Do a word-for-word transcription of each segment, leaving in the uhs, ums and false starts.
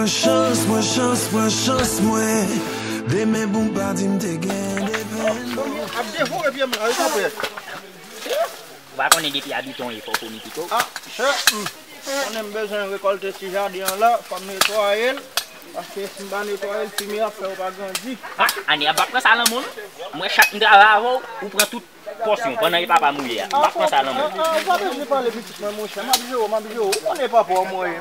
Chans mwen, chans mwen, chans mwen. Demen pou m pati, m te gen devenn. Ap devore pye m la, wi, konpè. Ou pa konnen depi a biton ye, fò w konnen pito. Ah, chè, hmm. Konnen m bezwen rekòlte ti jaden an la, fò m netwaye l. Paske si m pa netwaye l, fimen ap fè yo pa grandi. Ah, Ani, ap pran sa nan men w, non? Mwen, chak m travay avè w, ou pran tout pòsyon, pandan e papa m ou ye a. M ap pran sa nan men w. Ah, ah, ou pa bezwen pale pitit mwen, monchè. M ap jere w, m ap jere w. Ou konnen papa w mwen ye.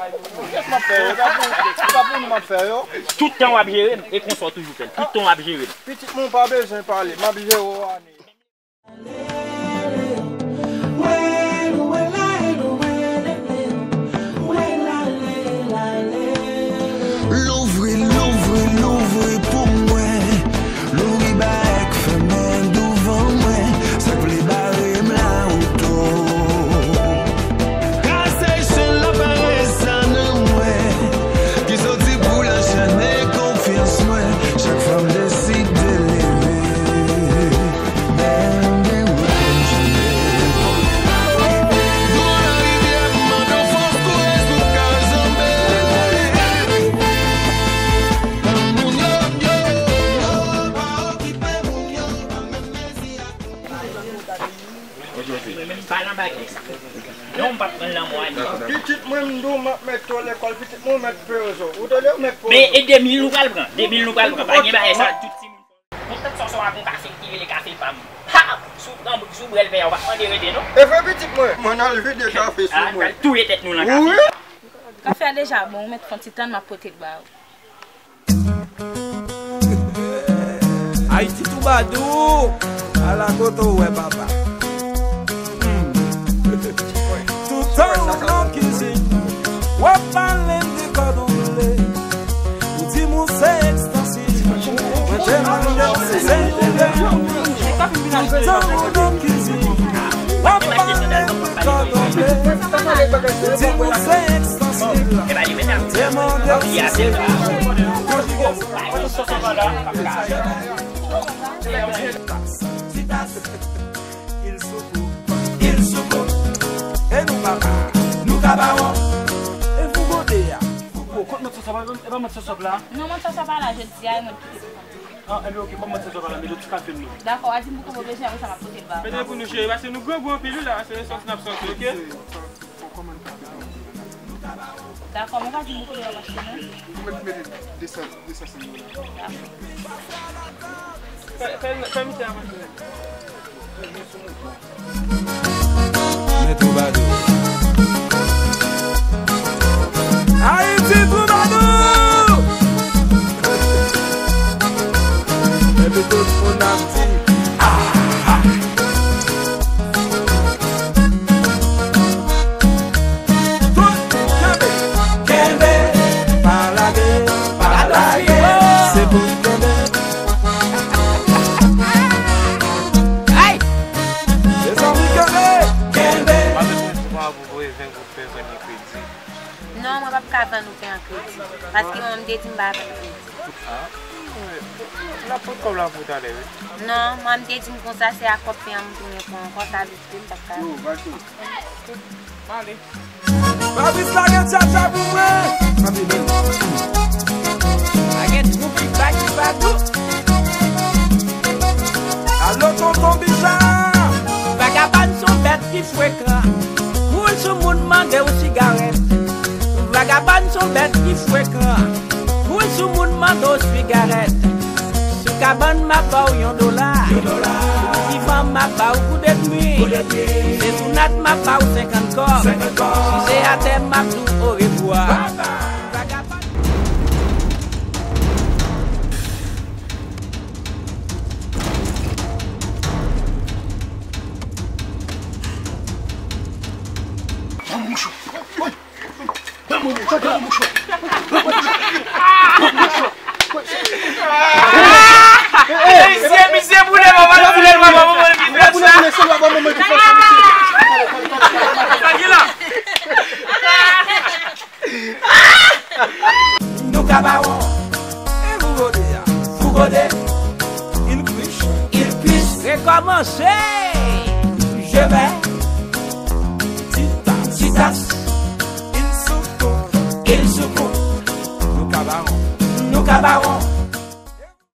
Kiyès m ap fè yo? E pa pou, e pa pou nou m ap fè yo. Tout tan w ap jere m, e konsa w toujou fè l. Tout tan w ap jere m. Pitit mwen, ou pa bezwen pale. M ap jere w, Ani. Louvri, louvri, louvri pou mwen. Louvri bagay k fèmen douvan mwen. Sa k vle bare m la oto. Kase chenn laparèz sa nan mwen. Ki soti pou lachane konfyans mwen. Chak fwa m deside leve. Pitit mwen, m di w m ap mete w lekòl, pitit mwen, ou mèt peye w. Ou tande, ou mèt peye w. Men e de mil nou pral pran, de mil nou pral pran. Pa gen bagay sa, tout timoun. Yon tèt sòsò ak yon kafe ki rele kafe pa m. Ha! Si w pran, si w bwè l, pè a, ou pa mande rete, non. E vre, pitit mwen, mwen al vide kafe sou mwen. Touye tèt nou nan kafe. Wi. Kafe a deja bon, ou mèt fè yon ti tann, m ap pote l ba ou. Ayiti toubadou, ala kote w wè papa. Hmm. Toutan w nan kizin, w ap pale m de kòdon boule. Ou di m ou se ekstansyon. Mwen te mande w si se yon gè. Toutan w nan kizin, w ap pale m de kòdon boule. Ou di m ou se ekstansyon. Mwen te mande w si se yon gè. Ti tas, ti tas. Il soukou, il soukou. E nou papa, nou ka bawon. E fou gode a. O, kot mant sòsò pa, e pa mant sòsò la? Non, mant sòsò pa la, jodi a, e mwen ki te. Ah, enben, oke, ban mant sòsò pa la, mete ti kafe m non. Dakò, a di m pou kote w bezwen, apre sa, m ap pote l ba ou. Mete pou nou cheri, paske nou grangou anpil, wi, la, se sòs n ap sòse, oke? Dakò, mwen pa di m pou kote w ap achte non. Ou mèt mete de san, de san senk dola. Dakò. Fè, fè, fè misye avanse. Men twoubadou. Ayiti twoubadou! Epi tout moun ap di, ah, ah. Tout moun kenbe, kenbe, pa lage, pa lage, se pou kenbe. Ay! Mezanmi, kenbe, kenbe. Mwen bezwen sou mwen pou voye ven goud pen vann li kredi. Non, mwen p ap ka vann ou pen an kredi. Paske mwen, m te di m pa vann kredi. Ah, n ap pran kòb la pou talè, wi. Non, mwen, m te di m konsa, se ak kòb pen an m tounen pran ankò, sa vle di m p ap ka. M ale. Fabrice lage tchatcha pou mwen. Pa gen twou ki ba ki pa dou. Alo tonton Bicha. Vagabòn se yon bèt ki frekan. Kouri sou moun mande w sigarèt. Vagabòn se yon bèt ki frekan. Kouri sou moun mande w sigarèt. Sou kabann m ap ba w yon dola. Yon dola. Sou divan m ap ba w kout edmi. Kout edmi. Se sou nat m ap ba w senkant kòb. Senkant kòb. Si se atè m ap di w orevwa. Bye bye. Ban mwen mouchwa. Ban mwen mouchwa. Ban mwen mouchwa. Misye, misye boule, papa, l boule, papa, ban mwen ti frèch la. Sa ki la? Nou ka bawon. E fou gode a. Fou gode. Il cuit. Il cuit. Rekòmanse. Je vais. Ti tas. Ti tas. Il soukou. Il soukou. Nou ka Pawòl